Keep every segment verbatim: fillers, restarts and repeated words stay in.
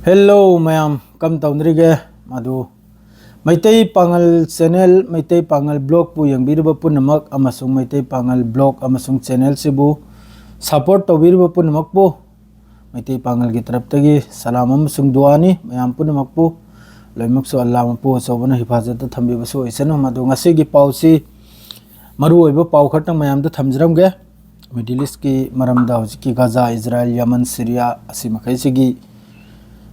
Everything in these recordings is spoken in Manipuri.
Hello ꯃꯌꯥꯝ, ꯀꯝ ꯇꯧꯅꯔꯤꯒꯦ? ꯃꯗꯨ ꯃꯩꯇꯩ ꯄꯥꯉꯜ ꯆꯦꯅꯦꯜ, ꯃꯩꯇꯩ ꯄꯥꯉꯜ ꯕ꯭ꯂꯣꯒꯄꯨ ꯌꯦꯡꯕꯤꯔꯤꯕ ꯄꯨꯝꯅꯃꯛ ꯑꯃꯁꯨꯡ ꯃꯩꯇꯩ ꯄꯥꯉꯜ ꯕ꯭ꯂꯣꯒ ꯑꯃꯁꯨꯡ ꯆꯦꯅꯦꯜꯁꯤꯕꯨ ꯁꯄꯣꯔꯠ ꯇꯧꯕꯤꯔꯤꯕ ꯄꯨꯝꯅꯃꯛꯄꯨ ꯃꯩꯇꯩ ꯄꯥꯉꯜꯒꯤ ꯇꯔꯞꯇꯒꯤ ꯁꯂꯥꯝ ꯑꯃꯁꯨꯡ ꯗꯨꯋꯥꯅꯤ꯫ ꯃꯌꯥꯝ ꯄꯨꯝꯅꯃꯛꯄꯨ ꯂꯣꯏꯅꯃꯛꯁꯨ ꯑꯜꯂꯥ ꯃꯄꯨ ꯑꯆꯧꯕꯅ ꯍꯤꯐꯥꯖꯠꯇ ꯊꯝꯕꯤꯕꯁꯨ ꯑꯣꯏꯁꯅꯨ꯫ ꯃꯗꯨ ꯉꯁꯤꯒꯤ ꯄꯥꯎꯁꯤ ꯃꯔꯨꯑꯣꯏꯕ ꯄꯥꯎ ꯈꯔꯇꯪ ꯃꯌꯥꯝꯗ ꯊꯝꯖꯔꯝꯒꯦ꯫ ꯃꯤꯗꯜ ꯏꯁꯀꯤ ꯃꯔꯝꯗ, ꯍꯧꯖꯤꯛꯀꯤ ꯒꯥꯖꯥ, ꯏꯖꯔꯥꯏꯜ, ꯌꯃꯟ, ꯁꯤꯔꯤꯌꯥ ꯑꯁꯤ ꯃꯈꯩꯁꯤꯒꯤ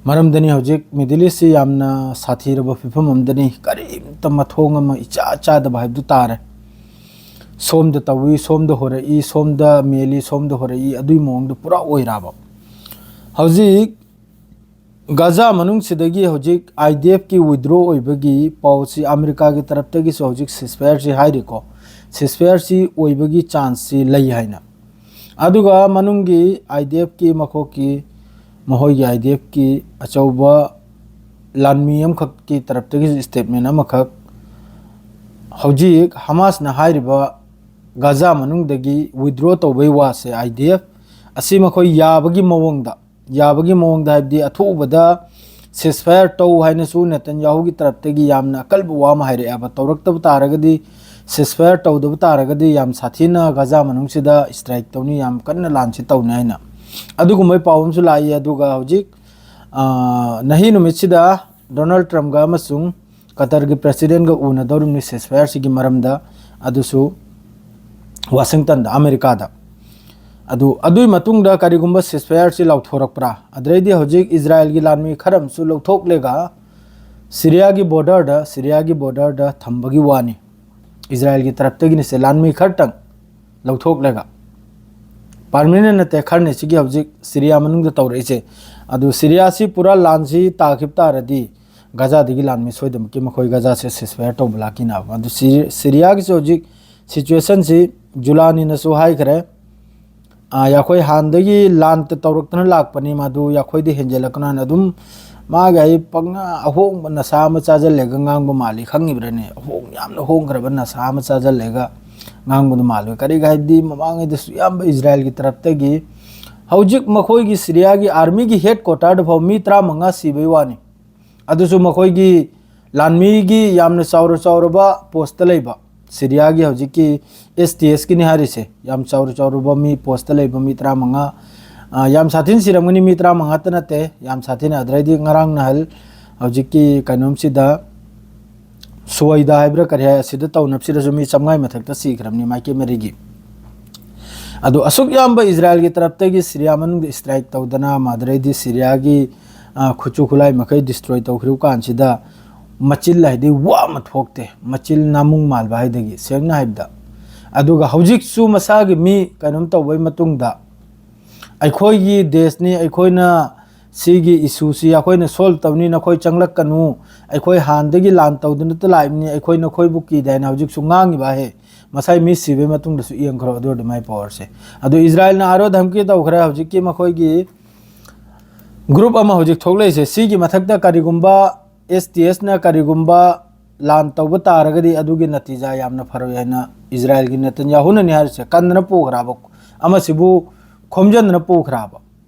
ꯃꯔꯝꯗꯅꯤ꯫ ꯍꯧꯖꯤꯛ ꯃꯤꯗꯜ ꯏꯁꯁꯤ ꯌꯥꯝꯅ ꯁꯥꯊꯤꯔꯕ ꯐꯤꯕꯝ ꯑꯃꯗꯅꯤ꯫ ꯀꯔꯤꯝꯇ ꯃꯊꯣꯡ ꯑꯃ ꯏꯆꯥ ꯆꯥꯗꯕ ꯍꯥꯏꯕꯗꯨ ꯇꯥꯔꯦ꯫ ꯁꯣꯝꯗ ꯇꯧꯏ, ꯁꯣꯝꯗ ꯍꯣꯔꯛꯏ, ꯁꯣꯝꯗ ꯃꯦꯜꯂꯤ, ꯁꯣꯝꯗ ꯍꯣꯔꯛꯏ, ꯑꯗꯨꯒꯤ ꯃꯑꯣꯡꯗ ꯄꯨꯔꯥ ꯑꯣꯏꯔꯕ꯫ ꯍꯧꯖꯤꯛ ꯒꯥꯖꯥ ꯃꯅꯨꯡꯁꯤꯗꯒꯤ ꯍꯧꯖꯤꯛ IDFꯀꯤ ꯋꯤꯗ꯭ꯔꯣ ꯑꯣꯏꯕꯒꯤ ꯄꯥꯎꯁꯤ ꯑꯃꯦꯔꯤꯀꯥꯒꯤ ꯇꯔꯞꯇꯒꯤꯁꯨ ꯍꯧꯖꯤꯛ ꯁꯤꯁꯐꯥꯌꯔꯁꯤ ꯍꯥꯏꯔꯤꯀꯣ, ꯁꯤꯁꯐꯥꯌꯔꯁꯤ ꯑꯣꯏꯕꯒꯤ ꯆꯥꯟꯁꯁꯤ ꯂꯩ ꯍꯥꯏꯅ꯫ ꯑꯗꯨꯒ ꯃꯅꯨꯡꯒꯤ IDFꯀꯤ ꯃꯈꯣꯛꯀꯤ, ꯃꯈꯣꯏꯒꯤ IDFꯀꯤ ꯑꯆꯧꯕ ꯂꯥꯟꯃꯤ ꯑꯃꯈꯛꯀꯤ ꯇꯔꯞꯇꯒꯤꯁꯨ ꯁ꯭ꯇꯦꯠꯃꯦꯟ ꯑꯃꯈꯛ, ꯍꯧꯖꯤꯛ ꯍꯃꯥꯁꯅ ꯍꯥꯏꯔꯤꯕ ꯒꯥꯖꯥ ꯃꯅꯨꯡꯗꯒꯤ ꯋꯤꯗ꯭ꯔꯣ ꯇꯧꯕꯩ ꯋꯥꯁꯦ, IDF ꯑꯁꯤ ꯃꯈꯣꯏ ꯌꯥꯕꯒꯤ ꯃꯑꯣꯡꯗ, ꯌꯥꯕꯒꯤ ꯃꯑꯣꯡꯗ ꯍꯥꯏꯕꯗꯤ ꯑꯊꯨꯕꯗ ꯁꯤꯁꯐꯥꯌꯔ ꯇꯧ ꯍꯥꯏꯅꯁꯨ ꯅꯦꯇꯟꯌꯥꯍꯨꯒꯤ ꯇꯔꯞꯇꯒꯤ ꯌꯥꯝꯅ ꯑꯀꯜꯕ ꯋꯥ ꯑꯃ ꯍꯥꯏꯔꯛꯑꯦꯕ꯫ ꯇꯧꯔꯛꯇꯕ ꯇꯥꯔꯒꯗꯤ, ꯁꯤꯁꯐꯥꯌꯔ ꯇꯧꯗꯕ ꯇꯥꯔꯒꯗꯤ ꯌꯥꯝ ꯁꯥꯊꯤꯅ ꯒꯥꯖꯥ ꯃꯅꯨꯡꯁꯤꯗ ꯁ꯭ꯇ꯭ꯔꯥꯏꯛ ꯇꯧꯅꯤ, ꯌꯥꯝ ꯀꯟꯅ ꯂꯥꯟꯁꯤ ꯇꯧꯅꯤ ꯍꯥꯏꯅ ꯑꯗꯨꯒꯨꯝꯕꯒꯤ ꯄꯥꯎ ꯑꯃꯁꯨ ꯂꯥꯛꯏ꯫ ꯑꯗꯨꯒ ꯍꯧꯖꯤꯛ ꯅꯍꯤ ꯅꯨꯃꯤꯠꯁꯤꯗ ꯗꯣꯅꯥꯜꯗ ꯇ꯭ꯔꯝꯞꯒ ꯑꯃꯁꯨꯡ ꯀꯇꯔꯒꯤ ꯄ꯭ꯔꯦꯁꯤꯗꯦꯟꯠꯒ ꯎꯅꯗꯧꯔꯤꯕꯅꯤ ꯁꯤꯁꯐꯥꯌꯔꯁꯤꯒꯤ ꯃꯔꯝꯗ, ꯑꯗꯨꯁꯨ ꯋꯥꯁꯤꯡꯇꯟꯗ, ꯑꯃꯦꯔꯤꯀꯥꯗ꯫ ꯑꯗꯨ, ꯑꯗꯨꯒꯤ ꯃꯇꯨꯡꯗ ꯀꯔꯤꯒꯨꯝꯕ ꯁꯤꯁꯐꯥꯌꯔꯁꯤ ꯂꯥꯎꯊꯣꯔꯛꯄ꯭ꯔꯥ? ꯑꯗꯨꯗꯩꯗꯤ ꯍꯧꯖꯤꯛ ꯏꯖꯔꯥꯏꯜꯒꯤ ꯂꯥꯟꯃꯤ ꯈꯔ ꯑꯃꯁꯨ ꯂꯧꯊꯣꯛꯂꯒ ꯁꯤꯔꯤꯌꯥꯒꯤ ꯕꯣꯔꯗꯔꯗ, ꯁꯤꯔꯤꯌꯥꯒꯤ ꯕꯣꯔꯗꯔꯗ ꯊꯝꯕꯒꯤ ꯋꯥꯅꯤ꯫ ꯏꯖꯔꯥꯏꯜꯒꯤ ꯇꯔꯞꯇꯒꯤꯅꯤꯁꯦ, ꯂꯥꯟꯃꯤ ꯈꯔꯇꯪ ꯂꯧꯊꯣꯛꯂꯒ꯫ ꯄꯥꯔꯃꯤꯅꯦꯟ ꯅꯠꯇꯦ, ꯈꯔꯅꯤ ꯁꯤꯒꯤ ꯍꯧꯖꯤꯛ ꯁꯤꯔꯤꯌꯥ ꯃꯅꯨꯡꯗ ꯇꯧꯔꯛꯏꯁꯦ꯫ ꯑꯗꯨ ꯁꯤꯔꯤꯌꯥꯁꯤ ꯄꯨꯔꯥ ꯂꯥꯟꯁꯤ ꯇꯥꯈꯤꯕ ꯇꯥꯔꯗꯤ ꯒꯥꯖꯥꯗꯒꯤ ꯂꯥꯟꯃꯤ ꯁꯣꯏꯗꯅꯃꯛꯀꯤ ꯃꯈꯣꯏ ꯒꯥꯖꯥꯁꯦ ꯁꯤꯁꯐꯥꯌꯔ ꯇꯧꯕ ꯂꯥꯛꯈꯤꯅꯕ꯫ ꯑꯗꯨ ꯁꯤ-, ꯁꯤꯔꯤꯌꯥꯒꯤꯁꯨ ꯍꯧꯖꯤꯛ ꯁꯤꯆꯨꯋꯦꯁꯟꯁꯤ ꯖꯨꯂꯥꯅꯤꯅꯁꯨ ꯍꯥꯏꯈ꯭ꯔꯦ꯫ ꯑꯩꯈꯣꯏ ꯍꯥꯟꯅꯗꯒꯤ ꯂꯥꯟ ꯇꯧꯔꯛꯇꯅ ꯂꯥꯛꯄꯅꯤ, ꯃꯗꯨ ꯑꯩꯈꯣꯏꯗ ꯍꯦꯟꯖꯜꯂꯛꯀꯅꯨ ꯍꯥꯏꯅ ꯑꯗꯨꯝ ꯃꯥꯒꯤ ꯑꯩ ꯄꯪꯉꯥ ꯑꯍꯣꯡꯕ ꯅꯁꯥ ꯑꯃ ꯆꯥꯁꯤꯜꯂꯦꯒ ꯉꯥꯡꯕ ꯃꯥꯜꯂꯤ, ꯈꯪꯉꯤꯕ꯭ꯔꯅꯦ? ꯑꯍꯣꯡ-, ꯌꯥꯝꯅ ꯍꯣꯡꯈ꯭ꯔꯕ ꯅꯁꯥ ꯑꯃ ꯆꯥꯁꯤꯜꯂꯦꯒ ꯉꯥꯡꯕꯗꯨ ꯃꯥꯜꯂꯤ꯫ ꯀꯔꯤꯒꯤ ꯍꯥꯏꯕꯗꯤ ꯃꯃꯥꯡꯉꯩꯗꯁꯨ ꯑꯌꯥꯝꯕ ꯏꯖꯔꯥꯏꯜꯒꯤ ꯇꯔꯞꯇꯒꯤ ꯍꯧꯖꯤꯛ ꯃꯈꯣꯏꯒꯤ ꯁꯤꯔꯤꯌꯥꯒꯤ ꯑꯥꯔꯃꯤꯒꯤ ꯍꯦꯗ ꯀ꯭ꯋꯥꯇꯔꯗ ꯐꯥꯎ ꯃꯤ ꯇꯔꯥꯃꯉꯥ ꯁꯤꯕꯩ ꯋꯥꯅꯤ꯫ ꯑꯗꯨꯁꯨ ꯃꯈꯣꯏꯒꯤ ꯂꯥꯟꯃꯤꯒꯤ ꯌꯥꯝꯅ ꯆꯥꯎꯔ ꯆꯥꯎꯔꯕ ꯄꯣꯁꯇ ꯂꯩꯕ, ꯁꯤꯔꯤꯌꯥꯒꯤ ꯍꯧꯖꯤꯛꯀꯤ ꯑꯦꯁ ꯇꯤ ꯑꯦꯁꯀꯤꯅꯤ ꯍꯥꯏꯔꯤꯁꯦ, ꯌꯥꯝ ꯆꯥꯎꯔ ꯆꯥꯎꯔꯕ ꯃꯤ ꯄꯣꯁꯇ ꯂꯩꯕ ꯃꯤ ꯇꯔꯥꯃꯉꯥ, ꯑ, ꯌꯥꯝ ꯁꯥꯊꯤꯅ ꯁꯤꯔꯝꯒꯅꯤ, ꯃꯤ ꯇꯔꯥꯃꯉꯥꯇ ꯅꯠꯇꯦ, ꯌꯥꯝ ꯁꯥꯊꯤꯅ꯫ ꯑꯗꯨꯗꯩꯗꯤ ꯉꯔꯥꯡ ꯅꯍꯜ ꯍꯧꯖꯤꯛꯀꯤ ꯀꯩꯅꯣꯝꯁꯤꯗ, ꯁꯨꯋꯩꯗꯥ ꯍꯥꯏꯕ꯭ꯔꯥ ꯀꯔꯤ ꯍꯥꯏ, ꯑꯁꯤꯗ ꯇꯧꯅꯕꯁꯤꯗꯁꯨ ꯃꯤ ꯆꯥꯝꯃꯉꯥ ꯃꯊꯛꯇ ꯁꯤꯈ꯭ꯔꯕꯅꯤ ꯃꯥꯏꯀꯩ ꯃꯔꯤꯒꯤ꯫ ꯑꯗꯣ ꯑꯁꯨꯛ ꯌꯥꯝꯕ ꯏꯖꯔꯥꯌꯦꯜꯒꯤ ꯇꯔꯞꯇꯒꯤ ꯁꯤꯔꯤꯌꯥ ꯃꯅꯨꯡꯗ ꯏꯁꯇ꯭ꯔꯥꯏꯛ ꯇꯧꯗꯅ, ꯃꯗꯨꯗꯩꯗꯤ ꯁꯤꯔꯤꯌꯥꯒꯤ, ꯑ, ꯈꯨꯠꯁꯨ ꯈꯨꯠꯂꯥꯏ ꯃꯈꯩ ꯗꯤꯁꯇ꯭ꯔꯣꯏ ꯇꯧꯈꯤꯕ ꯀꯥꯟꯁꯤꯗ, ꯃꯆꯤꯜ ꯍꯥꯏꯗꯤ ꯋꯥ ꯑꯃ ꯊꯣꯛꯇꯦ, ꯃꯆꯤꯜ ꯅꯥꯃꯨꯡ ꯃꯥꯜꯕ ꯍꯥꯏꯗꯒꯤ, ꯁꯦꯡꯅ ꯍꯥꯏꯕꯗ꯫ ꯑꯗꯨꯒ ꯍꯧꯖꯤꯛꯁꯨ ꯃꯁꯥꯒꯤ ꯃꯤ ꯀꯩꯅꯣꯝ ꯇꯧꯕꯩ ꯃꯇꯨꯡꯗ, "ꯑꯩꯈꯣꯏꯒꯤ ꯗꯦꯁꯅꯤ, ꯑꯩꯈꯣꯏꯅ ꯁꯤꯒꯤ ꯏꯁꯨꯁꯤ ꯑꯩꯈꯣꯏꯅ ꯁꯣꯜꯕ ꯇꯧꯅꯤ, ꯅꯈꯣꯏ ꯆꯪꯂꯛꯀꯅꯨ, ꯑꯩꯈꯣꯏ ꯍꯥꯟꯅꯗꯒꯤ ꯂꯥꯟ ꯇꯧꯗꯨꯅꯇ ꯂꯥꯛꯏꯕꯅꯤ, ꯑꯩꯈꯣꯏ ꯅꯈꯣꯏꯕꯨ ꯀꯤꯗꯦ" ꯍꯥꯏꯅ ꯍꯧꯖꯤꯛꯁꯨ ꯉꯥꯡꯉꯤꯕ ꯍꯦ꯫ ꯃꯁꯥꯏ ꯃꯤ ꯁꯤꯕꯩ ꯃꯇꯨꯡꯗꯁꯨ ꯌꯦꯡꯈ꯭ꯔꯣ, ꯑꯗꯨ ꯑꯣꯏꯔꯗꯤ ꯃꯥꯏ ꯄꯋꯥꯔꯁꯦ꯫ ꯑꯗꯨ ꯏꯖꯔꯥꯌꯦꯜꯅ ꯑꯥꯔꯣ ꯙꯝꯀꯤ ꯇꯧꯈ꯭ꯔꯦ꯫ ꯍꯧꯖꯤꯛꯀꯤ ꯃꯈꯣꯏꯒꯤ ꯒ꯭ꯔꯨꯞ ꯑꯃ ꯍꯧꯖꯤꯛ ꯊꯣꯛꯂꯛꯏꯁꯦ, ꯁꯤꯒꯤ ꯃꯊꯛꯇ ꯀꯔꯤꯒꯨꯝꯕ ꯑꯦꯁ ꯇꯤ ꯑꯦꯁꯅ ꯀꯔꯤꯒꯨꯝꯕ ꯂꯥꯟ ꯇꯧꯕ ꯇꯥꯔꯒꯗꯤ ꯑꯗꯨꯒꯤ ꯅꯇꯤꯖꯥ ꯌꯥꯝꯅ ꯐꯔꯣꯏ ꯍꯥꯏꯅ ꯏꯖꯔꯥꯌꯦꯜꯒꯤ ꯅꯦꯇꯟꯌꯥꯍꯨꯅꯅꯤ ꯍꯥꯏꯔꯤꯁꯦ꯫ ꯀꯟꯗꯅ ꯄꯨꯈ꯭ꯔꯕ, ꯑꯃꯁꯤꯕꯨ ꯈꯣꯝꯖꯟꯗꯅ ꯄꯨꯈ꯭ꯔꯕ,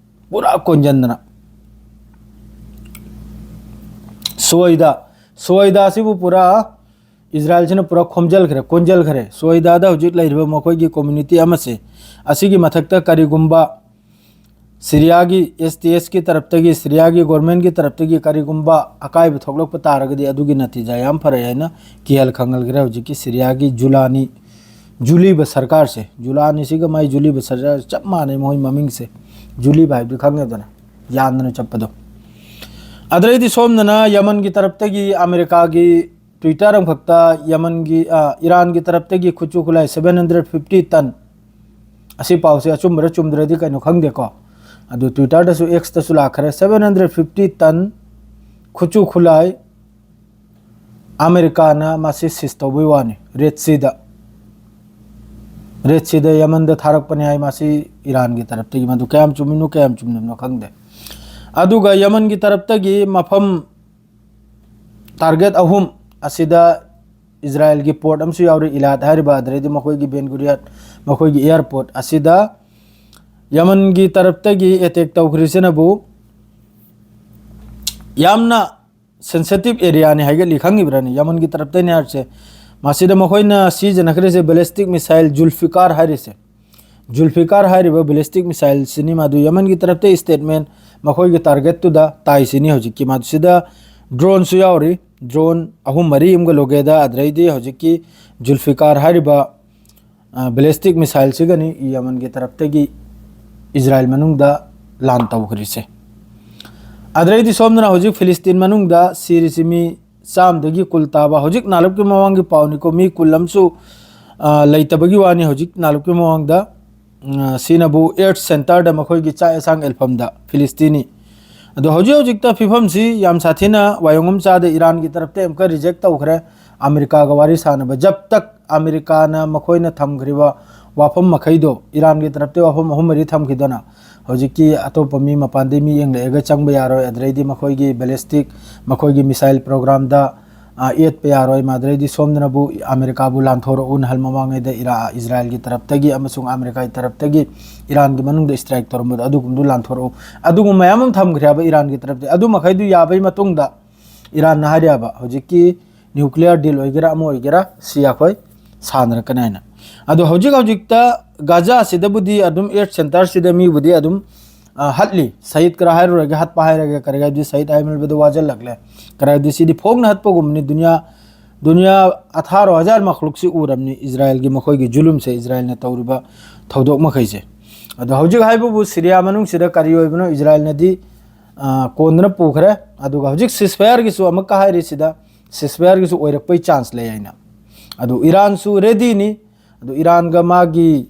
ꯄꯨꯔꯥ ꯀꯣꯟꯖꯟꯗꯅ꯫ ꯁꯨꯋꯩꯗꯥ, ꯁꯨꯋꯩꯗꯥꯁꯤꯕꯨ ꯄꯨꯔꯥ ꯏꯖꯔꯥꯌꯦꯜꯁꯤꯅ ꯄꯨꯔꯥ ꯈꯣꯝꯖꯤꯜꯈ꯭ꯔꯦ, ꯀꯣꯟꯖꯤꯜꯈ꯭ꯔꯦ꯫ ꯁꯨꯋꯩꯗꯥꯗ ꯍꯧꯖꯤꯛ ꯂꯩꯔꯤꯕ ꯃꯈꯣꯏꯒꯤ ꯀꯝꯃ꯭ꯌꯨꯅꯤꯇꯤ ꯑꯃꯁꯦ, ꯑꯁꯤꯒꯤ ꯃꯊꯛꯇ ꯀꯔꯤꯒꯨꯝꯕ ꯁꯤꯔꯤꯌꯥꯒꯤ ꯑꯦꯁ ꯇꯤ ꯑꯦꯁꯀꯤ ꯇꯔꯞꯇꯒꯤ, ꯁꯤꯔꯤꯌꯥꯒꯤ ꯒꯣꯔꯃꯦꯟꯒꯤ ꯇꯔꯞꯇꯒꯤ ꯀꯔꯤꯒꯨꯝꯕ ꯑꯀꯥꯏꯕ ꯊꯣꯛꯂꯛꯄ ꯇꯥꯔꯒꯗꯤ, ꯑꯗꯨꯒꯤ ꯅꯇꯤꯖꯥ ꯌꯥꯝ ꯐꯔꯛꯑꯦ ꯍꯥꯏꯅ ꯀꯤꯍꯜ ꯈꯪꯍꯜꯈ꯭ꯔꯦ ꯍꯧꯖꯤꯛꯀꯤ ꯁꯤꯔꯤꯌꯥꯒꯤ ꯖꯨꯂꯥꯅꯤ, ꯖꯨꯂꯤꯕ ꯁꯔꯀꯥꯔꯁꯦ꯫ ꯖꯨꯂꯥꯅꯤꯁꯤꯒ ꯃꯥꯏ ꯖꯨꯂꯤꯕ ꯁꯔꯀꯥꯔ ꯆꯞ ꯃꯥꯟꯅꯩ, ꯃꯈꯣꯏ ꯃꯃꯤꯡꯁꯦ꯫ ꯖꯨꯂꯤꯕ ꯍꯥꯏꯕꯗꯤ ꯈꯪꯉꯦꯗꯅ, ꯌꯥꯟꯗꯅ ꯆꯠꯄꯗꯣ꯫ ꯑꯗꯩꯗꯤ ꯁꯣꯝꯗꯅ ꯌꯃꯟꯒꯤ ꯇꯔꯞꯇꯒꯤ ꯑꯃꯦꯔꯤꯀꯥꯒꯤ ꯇ꯭ꯋꯤꯇꯔ ꯑꯃꯈꯛꯇ ꯌꯃꯟꯒꯤ, ꯑ, ꯏꯔꯥꯟꯒꯤ ꯇꯔꯞꯇꯒꯤ ꯈꯨꯠꯁꯨ ꯈꯨꯠꯂꯥꯏ seven hundred fifty ton, ꯑꯁꯤ ꯄꯥꯎꯁꯦ ꯑꯆꯨꯝꯕꯔ ꯆꯨꯝꯗ꯭ꯔꯗꯤ ꯀꯩꯅꯣ ꯈꯪꯗꯦꯀꯣ, ꯑꯗꯨ ꯇ꯭ꯋꯤꯇꯔꯗꯁꯨ, X ꯇꯁꯨ ꯂꯥꯛꯈ꯭ꯔꯦ, seven hundred fifty ton ꯈꯨꯠꯁꯨ ꯈꯨꯠꯂꯥꯏ ꯑꯃꯦꯔꯤꯀꯥꯅ ꯃꯁꯤ ꯁꯤꯖ ꯇꯧꯕꯩ ꯋꯥꯅꯤ, ꯔꯦꯗ ꯁꯤꯗ꯫ ꯔꯦꯗ ꯁꯤꯗ ꯌꯃꯟꯗ ꯊꯥꯔꯛꯄꯅꯤ ꯍꯥꯏ ꯃꯁꯤ ꯏꯔꯥꯟꯒꯤ ꯇꯔꯞꯇꯒꯤ꯫ ꯃꯗꯨ ꯀꯌꯥꯝ ꯆꯨꯝꯃꯤꯅꯣ ꯀꯌꯥꯝ ꯆꯨꯝꯗꯕꯅꯣ ꯈꯪꯗꯦ꯫ ꯑꯗꯨꯒ ꯌꯃꯟꯒꯤ ꯇꯔꯞꯇꯒꯤ ꯃꯐꯝ ꯇꯥꯔꯒꯦꯠ ꯑꯍꯨꯝ ꯑꯁꯤꯗ ꯏꯖꯔꯥꯌꯦꯜꯒꯤ ꯄꯣꯔꯠ ꯑꯃꯁꯨ ꯌꯥꯎꯔꯤ, ꯏꯂꯥꯠ ꯍꯥꯏꯔꯤꯕ, ꯑꯗꯨꯗꯩꯗꯤ ꯃꯈꯣꯏꯒꯤ ꯕꯦꯟ ꯒꯨꯔꯤꯌꯥꯠ, ꯃꯈꯣꯏꯒꯤ ꯑꯦꯌꯥꯔꯄꯣꯔꯠ ꯑꯁꯤꯗ ꯌꯃꯟꯒꯤ ꯇꯔꯞꯇꯒꯤ ꯑꯦꯇꯦꯛ ꯇꯧꯈ꯭ꯔꯤꯁꯤꯅꯕꯨ ꯌꯥꯝꯅ ꯁꯦꯟꯁꯤꯇꯤꯞ ꯑꯦꯔꯤꯌꯥꯅꯤ ꯍꯥꯏꯒꯠꯂꯤ꯫ ꯈꯪꯉꯤꯕ꯭ꯔꯥꯅꯦ? ꯌꯃꯟꯒꯤ ꯇꯔꯞꯇꯩꯅꯤ ꯍꯥꯏꯔꯤꯁꯦ꯫ ꯃꯁꯤꯗ ꯃꯈꯣꯏꯅ ꯁꯤꯖꯤꯟꯅꯈ꯭ꯔꯤꯁꯦ ꯕꯦꯂꯤꯁꯇꯤꯛ ꯃꯤꯁꯥꯏꯜ ꯖꯨꯜꯐꯤꯀꯥꯔ ꯍꯥꯏꯔꯤꯁꯦ꯫ ꯖꯨꯜꯐꯤꯀꯥꯔ ꯍꯥꯏꯔꯤꯕ ꯕꯦꯂꯤꯁꯇꯤꯛ ꯃꯤꯁꯥꯏꯜꯁꯤꯅꯤ꯫ ꯃꯗꯨ ꯌꯃꯟꯒꯤ ꯇꯔꯞꯇ ꯏꯁꯇꯦꯠꯃꯦꯟ ꯃꯈꯣꯏꯒꯤ ꯇꯥꯔꯒꯦꯠꯇꯨꯗ ꯇꯥꯏꯁꯤꯅꯤ꯫ ꯍꯧꯖꯤꯛꯀꯤ ꯃꯗꯨꯁꯤꯗ ꯗ꯭ꯔꯣꯟꯁꯨ ꯌꯥꯎꯔꯤ꯫ ꯗ꯭ꯔꯣꯟ ꯑꯍꯨꯝ ꯃꯔꯤ ꯑꯃꯒ ꯂꯣꯒꯦꯗ, ꯑꯗꯨꯗꯩꯗꯤ ꯍꯧꯖꯤꯛꯀꯤ ꯖꯨꯜꯐꯤꯀꯥꯔ ꯍꯥꯏꯔꯤꯕ ꯕꯦꯂꯤꯁꯇꯤꯛ ꯃꯤꯁꯥꯏꯜꯁꯤꯒꯅꯤ ꯌꯃꯟꯒꯤ ꯇꯔꯞꯇꯒꯤ ꯏꯖꯔꯥꯏꯜ ꯃꯅꯨꯡꯗ ꯂꯥꯟ ꯇꯧꯈ꯭ꯔꯤꯁꯦ꯫ ꯑꯗꯨꯗꯩꯗꯤ ꯁꯣꯝꯗꯅ ꯍꯧꯖꯤꯛ ꯐꯤꯂꯤꯁꯇꯤꯟ ꯃꯅꯨꯡꯗ ꯁꯤꯔꯤꯁꯤ ꯃꯤ ꯆꯥꯝꯗꯒꯤ ꯀꯨꯜ ꯇꯥꯕ꯫ ꯍꯧꯖꯤꯛ ꯅꯥꯂꯨꯞꯀꯤ ꯃꯃꯥꯡꯒꯤ ꯄꯥꯎꯅꯤꯀꯣ, ꯃꯤ ꯀꯨꯜ ꯑꯃꯁꯨ, ꯑ, ꯂꯩꯇꯕꯒꯤ ꯋꯥꯅꯤ ꯍꯧꯖꯤꯛ ꯅꯥꯂꯨꯞꯀꯤ ꯃꯃꯥꯡꯗ꯫ ꯎꯝ, ꯁꯤꯅꯕꯨ ꯑꯦꯔꯊ ꯁꯦꯟꯇꯔꯗ ꯃꯈꯣꯏꯒꯤ ꯆꯥꯛ ꯌꯦꯟꯁꯥꯡ ꯑꯦꯜꯐꯝꯗ ꯐꯤꯂꯤꯁꯇꯤꯅꯤ꯫ ꯑꯗꯣ ꯍꯧꯖꯤꯛ ꯍꯧꯖꯤꯛꯇ ꯐꯤꯕꯝꯁꯤ ꯌꯥꯝ ꯁꯥꯊꯤꯅ ꯋꯥꯌꯣꯡ ꯑꯃ ꯆꯥꯗ ꯏꯔꯥꯟꯒꯤ ꯇꯔꯞꯇ ꯑꯃꯨꯛꯀ ꯔꯤꯖꯦꯛ ꯇꯧꯈ꯭ꯔꯦ꯫ ꯑꯃꯦꯔꯤꯀꯥꯒ ꯋꯥꯔꯤ ꯁꯥꯟꯅꯕ, ꯖꯕ ꯇꯛ ꯑꯃꯦꯔꯤꯀꯥꯅ ꯃꯈꯣꯏꯅ ꯊꯝꯈ꯭ꯔꯤꯕ ꯋꯥꯐꯝ ꯃꯈꯩꯗꯣ, ꯏꯔꯥꯟꯒꯤ ꯇꯔꯞꯇ ꯋꯥꯐꯝ ꯑꯍꯨꯝ ꯃꯔꯤ ꯊꯝꯈꯤꯗꯅ, ꯍꯧꯖꯤꯛꯀꯤ ꯑꯇꯣꯞꯄ ꯃꯤ ꯃꯄꯥꯟꯗꯒꯤ ꯃꯤ ꯌꯦꯡꯂꯛꯑꯒ ꯆꯪꯕ ꯌꯥꯔꯣꯏ, ꯑꯗꯨꯗꯩꯗꯤ ꯃꯈꯣꯏꯒꯤ ꯕꯦꯂꯤꯁꯇꯤꯛ, ꯃꯈꯣꯏꯒꯤ ꯃꯤꯁꯥꯏꯜ ꯄ꯭ꯔꯣꯒ꯭ꯔꯥꯝꯗ, ꯑ, ꯌꯦꯠꯄ ꯌꯥꯔꯣꯏ, ꯃꯗꯨꯗꯩꯗꯤ ꯁꯣꯝꯗꯅꯕꯨ ꯑꯃꯦꯔꯤꯀꯥꯕꯨ ꯂꯥꯟꯊꯣꯔꯛꯎ, ꯅꯍꯥꯟ ꯃꯃꯥꯡꯉꯩꯗ ꯏꯔꯥ-, ꯏꯖꯔꯥꯏꯜꯒꯤ ꯇꯔꯞꯇꯒꯤ ꯑꯃꯁꯨꯡ ꯑꯃꯦꯔꯤꯀꯥꯒꯤ ꯇꯔꯞꯇꯒꯤ ꯏꯔꯥꯟꯒꯤ ꯃꯅꯨꯡꯗ ꯏꯁꯇ꯭ꯔꯥꯏꯛ ꯇꯧꯔꯝꯕꯗꯣ ꯑꯗꯨꯒꯨꯝꯕꯗꯨ ꯂꯥꯟꯊꯣꯔꯛꯎ, ꯑꯗꯨꯒꯨꯝꯕ ꯃꯌꯥꯝ ꯑꯃ ꯊꯝꯈ꯭ꯔꯦ ꯍꯥꯏꯕ ꯏꯔꯥꯟꯒꯤ ꯇꯔꯞꯇ꯫ ꯑꯗꯨ ꯃꯈꯩꯗꯨ ꯌꯥꯕꯒꯤ ꯃꯇꯨꯡꯗ ꯏꯔꯥꯟꯅ ꯍꯥꯏꯔꯤꯕ ꯍꯧꯖꯤꯛꯀꯤ ꯅ꯭ꯌꯨꯀ꯭ꯂꯤꯌꯔ ꯗꯤꯜ ꯑꯣꯏꯒꯦꯔꯥ ꯑꯃ ꯑꯣꯏꯒꯦꯔꯥ ꯁꯤ ꯑꯩꯈꯣꯏ ꯁꯥꯟꯅꯔꯛꯀꯅꯤ ꯍꯥꯏꯅ꯫ ꯑꯗꯣ ꯍꯧꯖꯤꯛ ꯍꯧꯖꯤꯛꯇ ꯒꯥꯖꯥꯁꯤꯗꯕꯨꯗꯤ ꯑꯗꯨꯝ ꯑꯦꯔꯊ ꯁꯦꯟꯇꯔꯁꯤꯗ ꯃꯤꯕꯨꯗꯤ ꯑꯗꯨꯝ, ꯑ, ꯍꯠꯂꯤ꯫ ꯁꯍꯤꯗ ꯈꯔ ꯍꯥꯏꯔꯨꯔꯒꯦ, ꯍꯠꯄ ꯍꯥꯏꯔꯒꯦ, ꯀꯔꯤ ꯍꯥꯏꯗꯤ ꯁꯍꯤꯗ ꯍꯥꯏꯃꯟꯕꯗ ꯋꯥꯖꯜꯂꯛꯂꯦ꯫ ꯀꯔꯤ ꯍꯥꯏꯗꯤ ꯁꯤꯗꯤ ꯐꯣꯡꯅ ꯍꯠꯄꯒꯨꯝꯕꯅꯤ꯫ ꯗꯨꯅꯤꯌꯥ, ꯗꯨꯅꯤꯌꯥ ꯑꯊꯥꯔꯣ ꯍꯖꯥꯔ ꯃꯈꯂꯨꯛꯁꯤ ꯎꯔꯕꯅꯤ ꯏꯖꯔꯥꯏꯜꯒꯤ ꯃꯈꯣꯏꯒꯤ ꯖꯨꯂꯨꯝꯁꯦ, ꯏꯖꯔꯥꯏꯜꯅ ꯇꯧꯔꯤꯕ ꯊꯧꯗꯣꯛ ꯃꯈꯩꯁꯦ꯫ ꯑꯗꯣ ꯍꯧꯖꯤꯛ ꯍꯥꯏꯕꯕꯨ ꯁꯤꯔꯤꯌꯥ ꯃꯅꯨꯡꯁꯤꯗ ꯀꯔꯤ ꯑꯣꯏꯕꯅꯣ ꯏꯖꯔꯥꯏꯜꯅꯗꯤ, ꯑ, ꯀꯣꯟꯗꯨꯅ ꯄꯨꯈ꯭ꯔꯦ꯫ ꯑꯗꯨꯒ ꯍꯧꯖꯤꯛ ꯁꯤꯁꯐꯥꯌꯔꯒꯤꯁꯨ ꯑꯃꯨꯛꯀ ꯍꯥꯏꯔꯤꯁꯤꯗ ꯁꯤꯁꯐꯥꯌꯔꯒꯤꯁꯨ ꯑꯣꯏꯔꯛꯄꯩ ꯆꯥꯟꯁ ꯂꯩ ꯍꯥꯏꯅ꯫ ꯑꯗꯨ ꯏꯔꯥꯟꯁꯨ ꯔꯦꯗꯤꯅꯤ꯫ ꯑꯗꯨ ꯏꯔꯥꯟꯒ ꯃꯥꯒꯤ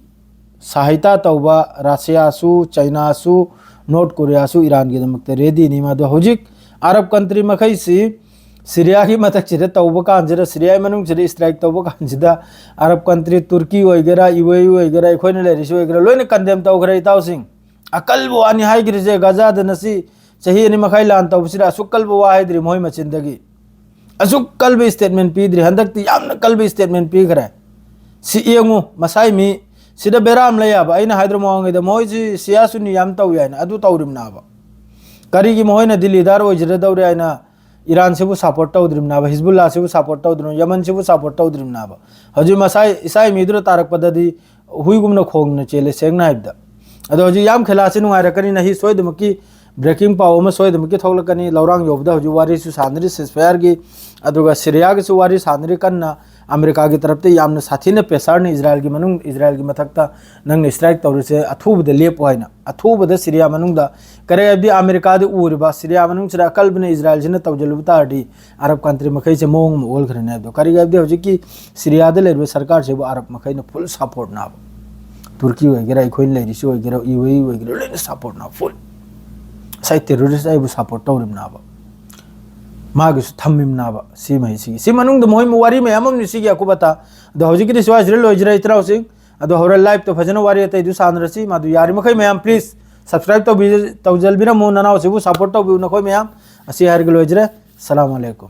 ꯁꯍꯥꯏꯇꯥ ꯇꯧꯕ ꯔꯁꯤꯌꯥꯁꯨ, ꯆꯩꯅꯥꯁꯨ, ꯅꯣꯔꯠ ꯀꯣꯔꯤꯌꯥꯁꯨ ꯏꯔꯥꯟꯒꯤꯗꯃꯛꯇ ꯔꯦꯗꯤꯅꯤ꯫ ꯃꯗꯨ ꯍꯧꯖꯤꯛ ꯑꯔꯕ ꯀꯟꯇ꯭ꯔꯤ ꯃꯈꯩꯁꯤ ꯁꯤꯔꯤꯌꯥꯒꯤ ꯃꯊꯛꯁꯤꯗ ꯇꯧꯕ ꯀꯥꯟꯁꯤꯗ, ꯁꯤꯔꯤꯌꯥꯒꯤ ꯃꯅꯨꯡꯁꯤꯗ ꯏꯁꯇ꯭ꯔꯥꯏꯛ ꯇꯧꯕ ꯀꯥꯟꯁꯤꯗ ꯑꯔꯕ ꯀꯟꯇ꯭ꯔꯤ ꯇꯨꯔꯀꯤ ꯑꯣꯏꯒꯦꯔꯥ, ꯌꯨ ꯑꯦ ꯏ ꯑꯣꯏꯒꯦꯔꯥ, ꯑꯩꯈꯣꯏꯅ ꯂꯩꯔꯤꯁꯤ ꯑꯣꯏꯒꯦꯔꯥ, ꯂꯣꯏꯅ ꯀꯟꯗꯦꯝ ꯇꯧꯈ꯭ꯔꯦ ꯏꯇꯥꯎꯁꯤꯡ꯫ ꯑꯀꯜꯕ ꯋꯥꯅꯤ ꯍꯥꯏꯈ꯭ꯔꯤꯁꯦ꯫ ꯒꯖꯥꯗ ꯉꯁꯤ ꯆꯍꯤ ꯑꯅꯤ ꯃꯈꯥꯏ ꯂꯥꯟ ꯇꯧꯕꯁꯤꯗ ꯑꯁꯨꯛ ꯀꯜꯕ ꯋꯥ ꯍꯥꯏꯗ꯭ꯔꯤ ꯃꯣꯏ ꯃꯆꯤꯟꯗꯒꯤ꯫ ꯑꯁꯨꯛ ꯀꯜꯕ ꯏꯁꯇꯦꯠꯃꯦꯟ ꯄꯤꯗ꯭ꯔꯤ꯫ ꯍꯟꯗꯛꯇꯤ ꯌꯥꯝꯅ ꯀꯜꯕ ꯏꯁꯇꯦꯠꯃꯦꯟ ꯄꯤꯈ꯭ꯔꯦ꯫ ꯁꯤ ꯌꯦꯡꯉꯨ, ꯃꯁꯥꯏ ꯃꯤ ꯁꯤꯗ ꯕꯦꯔꯥ ꯑꯃ ꯂꯩ ꯍꯥꯏꯕ꯫ ꯑꯩꯅ ꯍꯥꯏꯗ꯭ꯔꯣ ꯃꯃꯥꯡꯉꯩꯗ, ꯃꯣꯏꯁꯤ ꯁꯤꯌꯥ ꯁꯨꯟꯅꯤ ꯌꯥꯝ ꯇꯧꯏ ꯍꯥꯏꯅ, ꯑꯗꯨ ꯇꯧꯔꯤꯕꯅꯦꯕ꯫ ꯀꯔꯤꯒꯤ ꯃꯈꯣꯏꯅ ꯗꯤꯜꯂꯤꯗꯥꯔ ꯑꯣꯏꯖꯔꯗꯧꯔꯦ ꯍꯥꯏꯅ ꯏꯔꯥꯟꯁꯤꯕꯨ ꯁꯞꯄꯣꯔꯠ ꯇꯧꯗ꯭ꯔꯤꯕꯅꯦꯕ, ꯍꯤꯖꯕꯨꯜꯂꯥꯁꯤꯕꯨ ꯁꯞꯄꯣꯔꯠ ꯇꯧꯗ꯭ꯔꯤꯕꯅꯦꯕ, ꯌꯃꯟꯁꯤꯕꯨ ꯁꯞꯄꯣꯔꯠ ꯇꯧꯗ꯭ꯔꯤꯕꯅꯦꯕ? ꯍꯧꯖꯤꯛ ꯃꯁꯥꯏ ꯏꯁꯥ ꯃꯤꯗꯨꯅ ꯇꯥꯔꯛꯄꯗꯗꯤ ꯍꯨꯏꯒꯨꯝꯅ ꯈꯣꯡꯅ ꯆꯦꯜꯂꯦ, ꯁꯦꯡꯅ ꯍꯥꯏꯕꯗ꯫ ꯑꯗꯣ ꯍꯧꯖꯤꯛ ꯌꯥꯝ ꯈꯦꯂꯥꯁꯤ ꯅꯨꯡꯉꯥꯏꯔꯛꯀꯅꯤ꯫ ꯅꯍꯤ ꯁꯣꯏꯗꯃꯛꯀꯤ ꯕ꯭ꯔꯦꯀꯤꯡ ꯄꯥꯎ ꯑꯃ ꯁꯣꯏꯗꯃꯛꯀꯤ ꯊꯣꯛꯂꯛꯀꯅꯤ꯫ ꯂꯧꯔꯥꯡ ꯌꯧꯕꯗ ꯍꯧꯖꯤꯛ ꯋꯥꯔꯤꯁꯨ ꯁꯥꯟꯅꯔꯤ ꯁꯤꯁꯐꯥꯌꯔꯒꯤ, ꯑꯗꯨꯒ ꯁꯤꯔꯤꯌꯥꯒꯤꯁꯨ ꯋꯥꯔꯤ ꯁꯥꯟꯅꯔꯤ ꯀꯟꯅ꯫ ꯑꯃꯦꯔꯤꯀꯥꯒꯤ ꯇꯔꯞꯇ ꯌꯥꯝꯅ ꯁꯥꯊꯤꯅ ꯄ꯭ꯔꯦꯁꯔꯅ ꯏꯖꯔꯥꯏꯜꯒꯤ ꯃꯅꯨꯡ, ꯏꯖꯔꯥꯏꯜꯒꯤ ꯃꯊꯛꯇ ꯅꯪꯅ ꯏꯁꯇ꯭ꯔꯥꯏꯛ ꯇꯧꯔꯤꯁꯦ ꯑꯊꯨꯕꯗ ꯂꯦꯞꯄꯨ ꯍꯥꯏꯅ꯫ ꯑꯊꯨꯕꯗ ꯁꯤꯔꯤꯌꯥ ꯃꯅꯨꯡꯗ, ꯀꯔꯤ ꯍꯥꯏꯕꯗꯤ ꯑꯃꯦꯔꯤꯀꯥꯗꯤ ꯎꯔꯤꯕ ꯁꯤꯔꯤꯌꯥ ꯃꯅꯨꯡꯁꯤꯗ ꯑꯀꯜꯕꯅ ꯏꯖꯔꯥꯏꯜꯁꯤꯅ ꯇꯧꯁꯤꯜꯂꯨꯕ ꯇꯥꯔꯗꯤ ꯑꯔꯕ ꯀꯟꯇ꯭ꯔꯤ ꯃꯈꯩꯁꯦ ꯃꯑꯣꯡ ꯑꯃ ꯑꯣꯜꯈ꯭ꯔꯅꯤ ꯍꯥꯏꯕꯗꯣ꯫ ꯀꯔꯤꯒꯤ ꯍꯥꯏꯕꯗꯤ ꯍꯧꯖꯤꯛꯀꯤ ꯁꯤꯔꯤꯌꯥꯗ ꯂꯩꯔꯤꯕ ꯁꯔꯀꯥꯔꯁꯤꯕꯨ ꯑꯔꯕ ꯃꯈꯩꯅ ꯐꯨꯜ ꯁꯞꯄꯣꯔꯠꯅꯦꯕ꯫ ꯇꯨꯔꯀꯤ ꯑꯣꯏꯒꯦꯔꯥ, ꯑꯩꯈꯣꯏꯅ ꯂꯩꯔꯤꯁꯤ ꯑꯣꯏꯒꯦꯔꯥ, ꯌꯨ ꯑꯦ ꯏ ꯑꯣꯏꯒꯦꯔꯥ, ꯂꯣꯏꯅ ꯁꯞꯄꯣꯔꯠꯅꯦꯕ, ꯐꯨꯜ꯫ ꯉꯁꯥꯏ ꯇꯦꯔꯣꯔꯤꯁ ꯑꯩꯕꯨ ꯁꯞꯄꯣꯔꯠ ꯇꯧꯔꯤꯕꯅꯦꯕ, ꯃꯥꯒꯤꯁꯨ ꯊꯝꯃꯤꯕꯅꯦꯕ꯫ ꯁꯤ ꯃꯍꯩꯁꯤꯒꯤ ꯁꯤ ꯃꯅꯨꯡꯗ ꯃꯣꯏ ꯋꯥꯔꯤ ꯃꯌꯥꯝ ꯑꯃꯅꯤ ꯁꯤꯒꯤ ꯑꯀꯨꯞ ꯑꯇꯥ꯫ ꯑꯗꯣ ꯍꯧꯖꯤꯛꯀꯤꯗꯤ ꯁ꯭ꯋꯥꯏꯁꯤꯗ ꯂꯣꯏꯖꯔꯦ ꯏꯇꯥꯎꯁꯤꯡ꯫ ꯑꯗꯣ ꯍꯣꯔꯦꯟ ꯂꯥꯏꯞꯇ ꯐꯖꯅ ꯋꯥꯔꯤ ꯑꯇꯩꯗꯨ ꯁꯥꯟꯅꯔꯁꯤ꯫ ꯃꯗꯨ ꯌꯥꯔꯤꯃꯈꯩ ꯃꯌꯥꯝ ꯄ꯭ꯂꯤꯖ ꯁꯕꯁꯀ꯭ꯔꯥꯏꯕ ꯇꯧꯕꯤ-, ꯇꯧꯖꯜꯕꯤꯔꯝꯃꯨ꯫ ꯅꯅꯥꯎꯁꯤꯕꯨ ꯁꯞꯄꯣꯔꯠ ꯇꯧꯕꯤꯌꯨ ꯅꯈꯣꯏ ꯃꯌꯥꯝ꯫ ꯑꯁꯤ ꯍꯥꯏꯔꯒ ꯂꯣꯏꯖꯔꯦ꯫ ꯁꯂꯥꯝ ꯑꯂꯩꯀꯨꯝ꯫